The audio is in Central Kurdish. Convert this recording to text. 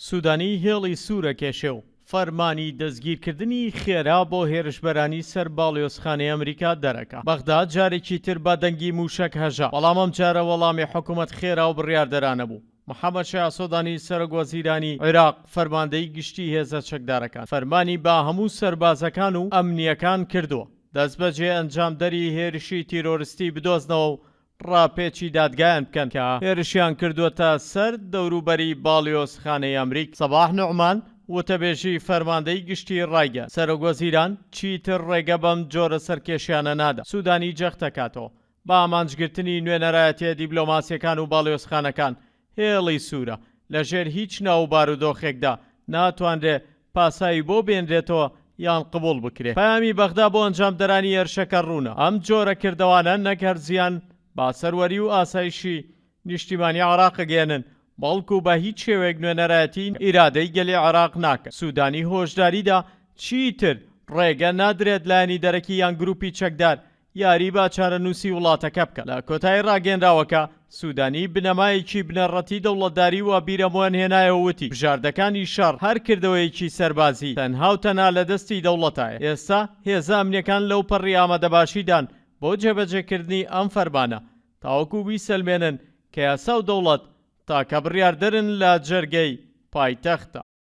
سودانی هێڵی سوور ئەکێشێ و فەرمانی دەستگیرکردنی خێرا بۆ هێرشبەرانی سەر باڵیۆزخانەی ئەمریکا دەرئەکا. بەغدا جارێکی تر بە دەنگی مووشەک هەژا، بەڵام ئەمجارە وەڵامی حکومەت خێرا و بڕیاردەرانە بوو. محەمەد شیاع سۆدانی سەرۆک وەزیرانی عیراق فەرماندەی گشتی هێزە چەکدارەکان فەرمانی بە هەموو سەربازەکان و ئەمنییەکان کردووە دەستبەجێ ئەنجامدەری هێرشی تیرۆرستی بدۆزنەوە و ڕاپێچی دادگایان بکەن کە هێرشیان کردووەتە سەر دەوروبەری باڵیۆزخانەی ئەمریک. سەباح نوعمان، وتەبێژی فەرماندەی گشتی ڕایگەیاند، سەرۆکوەزیران چیتر ڕێگە بەم جۆرە سەرکێشیانە نادا. سودانی جەختدەکاتەوە، بە ئامانجگرتنی نوێنەرایەتییە دیبلۆماسییەکان و باڵیۆزخانەکان هێڵی سوورە، لەژێر هیچ ناو و بارودۆخێکدا ناتوانرێ پاساوی بۆ بێنرێتەوە یان قبوڵ بکرێ. پەیامی بەغدا بۆ ئەنجامدەرانی هێرشەکە ڕوونە، ئەم جۆرە کردەوانە نەک هەر زیان بە سەروەری و ئاسایشی نیشتیمانی عێراق ئەگەیەنن، بەڵکو بە هیچ شێوەیەک نوێنەرایەتی ئیرادەی گەلی عێراق ناکەن. سودانی هۆشداریدا، چیتر ڕێگە نادرێت لایەنی دەرەکی یان گروپی چەکدار یاری بە چارەنووسی وڵاتەکە بکەن. لە کۆتایی ڕاگەیەنراوەکە، سوودانی بنەمایەکی بنەڕەتی دەوڵەتداری و بیرەموان هێنایەوە وتی، بژاردەکانی شەڕ، هەر کردەوەیەکی سەربازی، تەنها و تەنها لە دەستی دەوڵەتایە. ئێستا هێزە ئەمنییەکان لەوپەڕی ئامادەباشیدان بۆ جێبەجێکردنی ئەم فەرمانە، تاوەکو بیسەلمێنن کە یاسا و دەوڵەت تاکە بڕیاردەرن لە جەرگەی پایتەختدا.